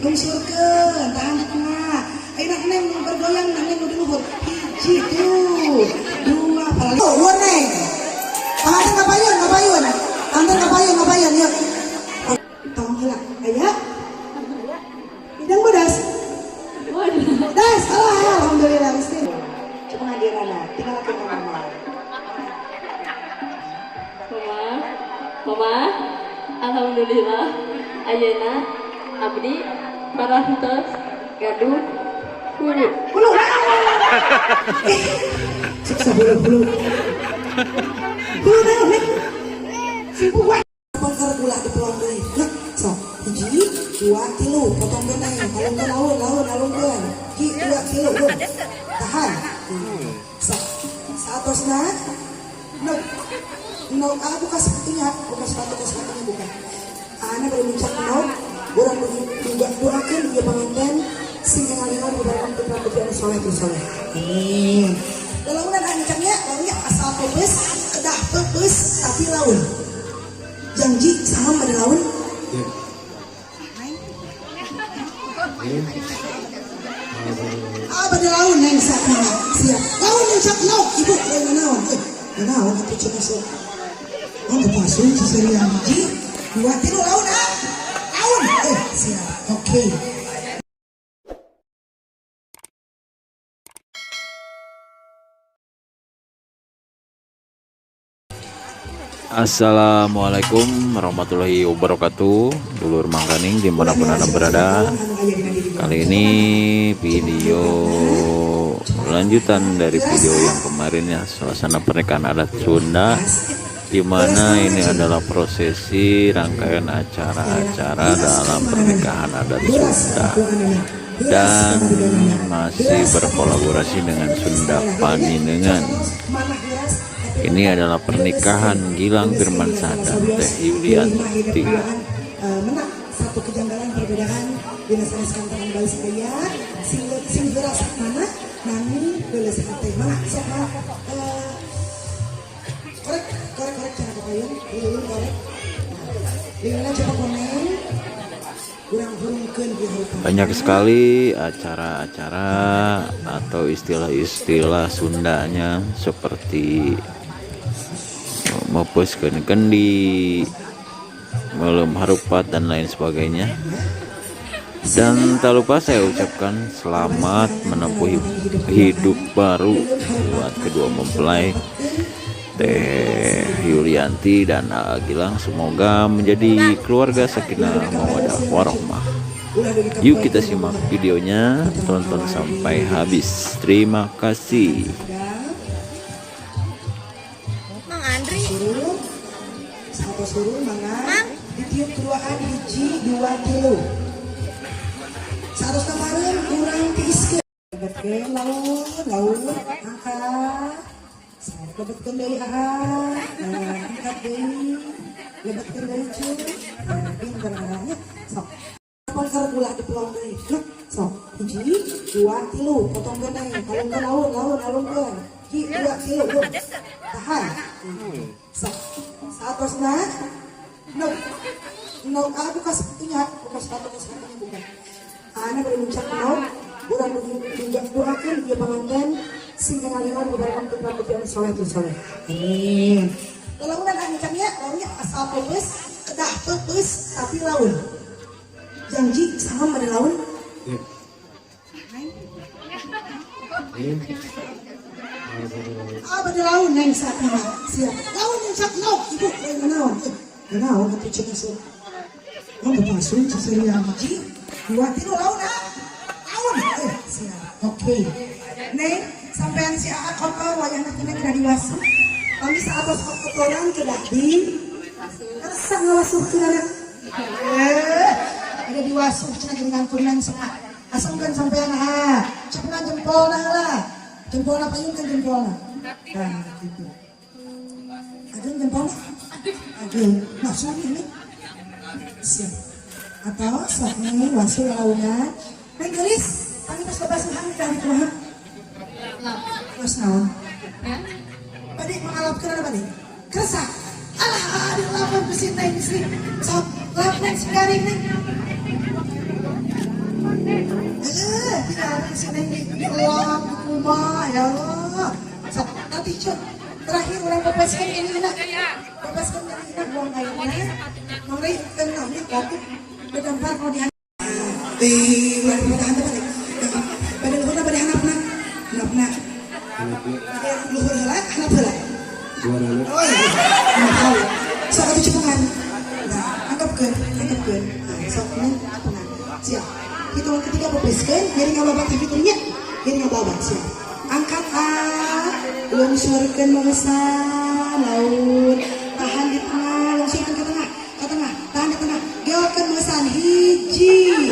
Lungsurkeun, tahan di tengah. Ayeuna neng bergoyang, neng nu di luhur. Hiji tuh, dua, paralel. Oh, luar neng. Panganten kapayun, kapayun. Panganten kapayun, kapayun, yuk. Tong heula, aya? Hidung bodas. Das, alhamdulillah istri. Coba ngadirana, tinggal ke mama. Mama, Mama, alhamdulillah, ayeuna abdi parantos gaduh hulu. Hulu. Sukses hulu hulu. Hulu naon nek? Simpuh. Pongker ulah dipelong deui. Nah, sok hiji, dua, tilu, potong keneh, alungkeun laun, laun, alungkeun. Hiji, dua, tilu, lun. Tahan. Sok. Saatosna no. No, ah, buka sepatunya, buka sepatu, buka sepatunya buka. Ana bari muncak no, urang juga doakeun ieu panganten sing ngalingan beberapa putra putri anu soleh soleh. Amin. Lalaunan ancangnya, launnya asal peupeus, kedah peupeus tapi laun. Janji sama pada laun. Ah, pada laun neng sak siap. Laun neng sak naon, ibu laun naon. Eh, naon atuh cenah sok. Oh, kepasung seserian hiji, dua, tilu laun ah. Laun. Eh, siap. Oke. Assalamualaikum warahmatullahi wabarakatuh. Dulur Mangkaning dimanapun anda berada. Kali ini video lanjutan dari video yang kemarin ya, suasana pernikahan adat Sunda, dimana ini adalah prosesi rangkaian acara-acara dalam pernikahan adat Sunda dan masih berkolaborasi dengan Sunda Pangineungan. Ini adalah pernikahan Gilang Firmansyah dan Teh Yulianti. Menak satu kejanggalan perbedaan dina sanes kantangan balis aya sing sing geura sok mana nanging geuleus hate mana sok mana korek korek korek cara kapayun lilin korek lilina coba koneng urang hurungkeun di harupan. Banyak sekali acara-acara atau istilah-istilah Sundanya seperti meupeuskeun kendi, meuleum harupat dan lain sebagainya. Dan tak lupa saya ucapkan selamat menempuh hidup baru buat kedua mempelai Teh Yulianti dan Gilang. Semoga menjadi keluarga sakinah mawadah warohmah. Yuk kita simak videonya, tonton sampai habis. Terima kasih. Mang Andri. Suruh satu suruh mangga ditiup keduaan hiji dua tilu satu kemarin kurang tiiskeun lebetkeun laun laun angkat lebetkeun deui aa, nah angkat deui lebetkeun deui cu, nah pinter nya sok pongker ulah dipelong deui. Nah sok hiji dua tilu potong keneh alungkeun laun laun alungkeun hiji dua tilu lun. Tahan. Sok saatosna no no ah buka sepatunya, buka sepatu, buka sepatunya buka. Ana bari muncak no, urang juga doakeun ieu panganten sing ngalingan beberapa putra putri anu soleh soleh. Amin. Lalaunan ancangnya, launnya asal peupeus, kedah peupeus tapi laun. Janji sama pada laun. Ah, pada laun neng sak mah siap. Laun neng sak naon, ibu lain naon. Eh, naon atuh cenah sok. Oh, kepasung seserian hiji, dua, tilu laun ah. Laun. Eh, siap. Oke. Neng, sampean si Aa kotor wayahna teh kedah diwasuh. Kami saatos kotoran kedah di kersa ngawasuhkeun anak. Eh, ada diwasuh cenah jeung ngantunan sok. Asongkeun sampean ah. Cepengan jempolna lah. Jempolna payunkeun jempolna. Nah, gitu. Ageung jempolna. Ageung. Masuk ini. Siap. Atau sok nih wasuh launan. Neng geulis, kami tos babasuhan dari kumaha? Terus naon? Bade mengalapkeun apa nih? Kersa. Alah, dilapan ku si Neng sih. Sok, lap neng si garing neng. Eh, tinggal si Neng di elang, di kumaha, ya Allah. Sok, nanti cuk. Terakhir urang pepeskeun ini enak. Pepeskeun ini enak buang airnya. Mang Rey, tenang ya, batuk. Bedampar kalau di di pada handap balik. Pada luhurna pada handapna. Handapna. Luhur heula, handap heula. Oh iya, nggak tahu. Sok atuh cepungan. Nah, angkapkeun, angkapkeun. Nah, sok neng tenang. Siap. Hitungan ketiga pepeskeun, jadi ngababat hitungnya. Jadi ngababat, siap. Angkat ah, lungsurkeun mengesan laut. Tahan di tengah, lungsurkeun ke tengah, tahan di tengah. Geolkeun mengesan hiji.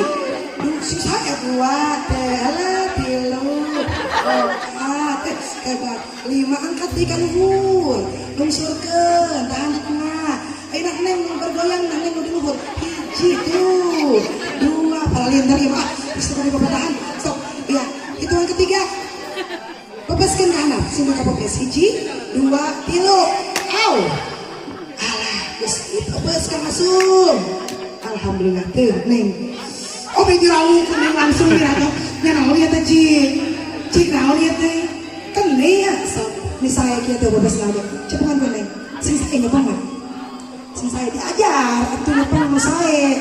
Susah ya dua, teh, alah, tilu, empat, eh, hebat. Lima, angkat di ka luhur, lungsurkeun, tahan di tengah. Ayo neng bergoyang, neng di luhur. Hiji tuh, dua, paralintar ya pak. Terus tadi bapak tahan, stop. Ya, hitungan ketiga. Pepeskeun ka handap, sini ka pepes. Hiji, dua, tilu. Au. Alah, geus pepes ka masuk. Alhamdulillah tuh, neng. Oh, bagi rawu kuning langsung ya atau nya naon ya teh cik. Cik naon ya teh. Kan ya, sok misalnya kieu teh bebas lagi. Cepengan ku neng. Sing sae nyepeng mah. Sing sae diajar atuh nyepeng nu sae.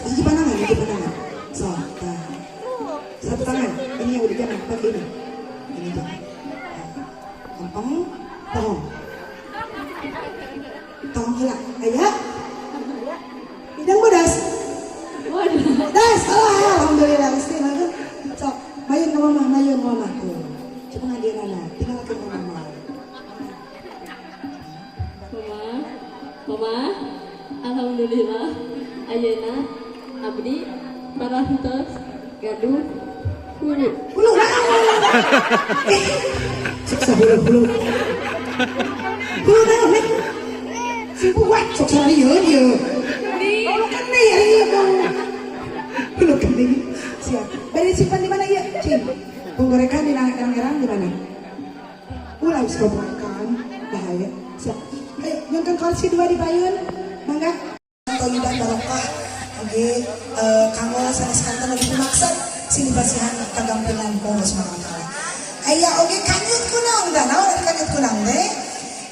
Hiji pandangan, hiji pandangan. Sok, tah. Satu tangan. Ini yang udah jangan pakai ini. Ini jangan. Nah. Gampang, tong. Tong heula. Aya? Hidang bodas. Waduh. Das, alah, alhamdulillah, istimewa kan. Sok, mayun ke mama, mayun ke mama tuh. Coba ngadieunana, tinggalkeun ke mama. Mama, Mama, alhamdulillah ayeuna abdi parantos gaduh hulu. Hulu naon? Eh, sok hulu hulu. Hulu naon nih? Si buat sok sarieun ieu. Hulu kene ya ieu dong. Hulu kene. Siap. Bari disimpan di mana ieu? Cing. Penggorekan di erang-erang di mana? Ulah geus gobrakan, bahaya. Siap. Ayo, nyungkeun kursi dua di payun. Mangga. Toyiban barokah oge kanggo sanes kanten lebih maksad sing dipasihan kagampilan ku Allah Subhanahu wa taala. Aya oge kanyut kunang da naon ari kanyut kunang teh?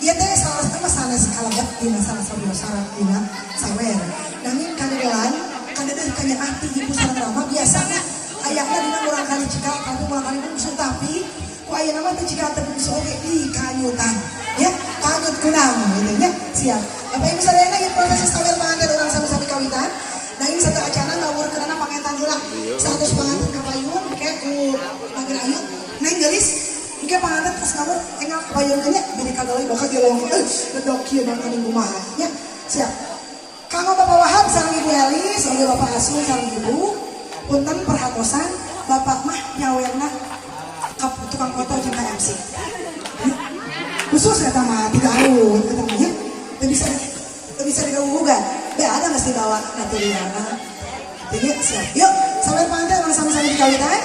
Ieu teh salah mah sanes kalebet dina salah sawios dina sawer. Nanging kadedelan kadeudeung kanyaah ti ibu sareng rama biasana ayahna dina murang kali cikal tapi murang kali bungsu tapi ku ayeuna mah teu cikal teu bungsu oge di kanyutan ya kanyut kunang gitu nya siap. Bapak Ibu sadayana ieu proses sawer panganten urang sami-sami kawitan. Nanging satu acana ngawurkeunana pangentan heula. 100 panganten ka payun ke ku Mager Ayu. Neng geulis engke panganten terus ngawur enggal ka payun nya bini kagawai bakal jelong eh ledok kieu makaning kumaha nya. Siap. Kanggo Bapak Wahab sareng Ibu Elis, oge Bapak Asun sareng Ibu, punten perhatosan Bapak mah nyawerna ka tukang foto jeung ka MC. Khusus eta mah tidak harus eta mah nya. Teu bisa teu bisa diganggu-gugat. Be ada mesti bawa materialna. Jadi siap. Yuk, sampai panganten urang sami-sami dikawitan.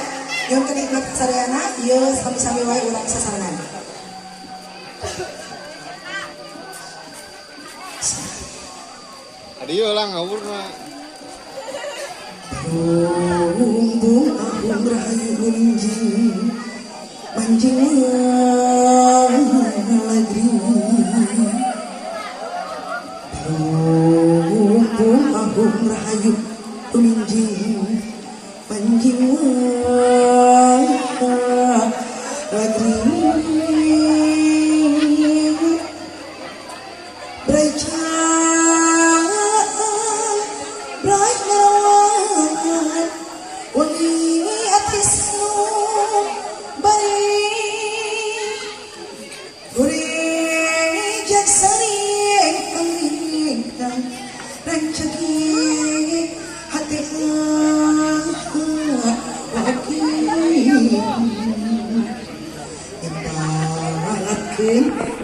Nyuhunkeun nikmat sadayana, ieu sami-sami wae urang sasarengan. Adieu lah ngawurna. Bumbung ahung rahayu guminjing manjing lagri. Bumbung ahung rahayu guminjing manjing lagri.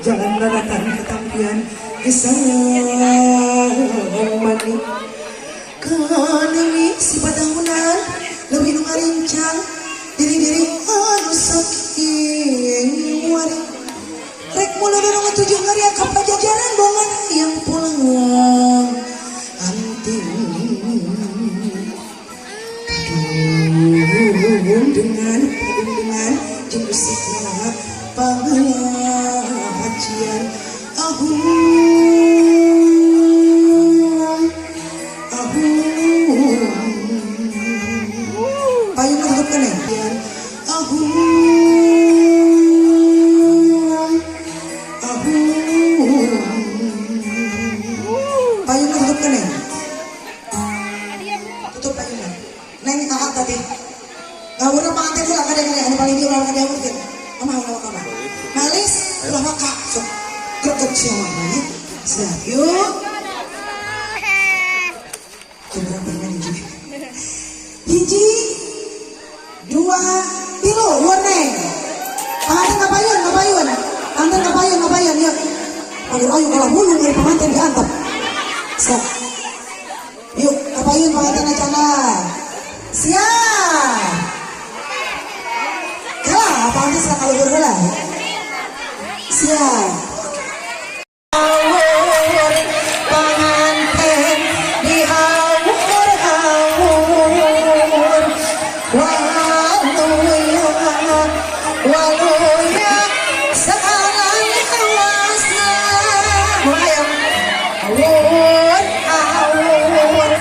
Jalan daratan ketampian kisah manik kanemi si padangunan lebih nu ngarincang diri-diri anu saking wari rek mulur nu ngatujuh ngaria ka pajajaran bongan yang pulang anting. Padungdungan, padungdungan jeung usikna pangajian. Ahum, ahum. Payung tutup kan ya? Ahum, ahum. Payung tutup kan ya? Tutup payungnya. Neng kakak tadi. Ngawur panganten heula kadang-kadang anu paling dieu ulah kadiawurkeun. Mama ulah waka. Malis ulah waka sok greget sia mah ya. Siap yuk. Kurang pengen hiji. Hiji, dua, tilu, luar neng. Panganten kapayun, kapayun. Panganten kapayun, kapayun, yuk. Aduh, ayo kalau mulung dari pengantin diantep. Siap. Yuk, kapayun pengantin acana. Siap. Kalah, pengantin siap kalau heula. Siap. Awur panganten diawur-awur, waluya waluya salalawasna. Ayo, awur awur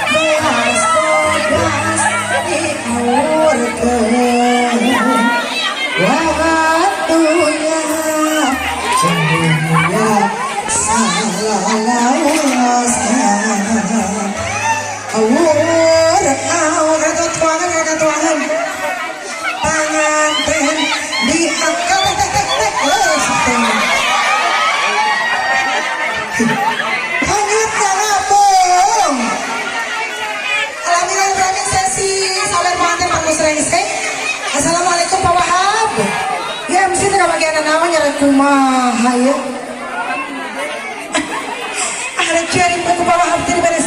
beas bodas diawurkeun, waktunya dunia salalawasna. Awur awur atau tuangan atau tuangan panganten diangkat tek tek tek tek. Hanyut ngapung. Alhamdulillah berani sesi sawer pengantin Pak Rengseng. Assalamualaikum, Pak Wahab. Ya mesti teu bagian naon nya, kumaha ya. Ah, rek cari ku Pak Wahab teh dibere.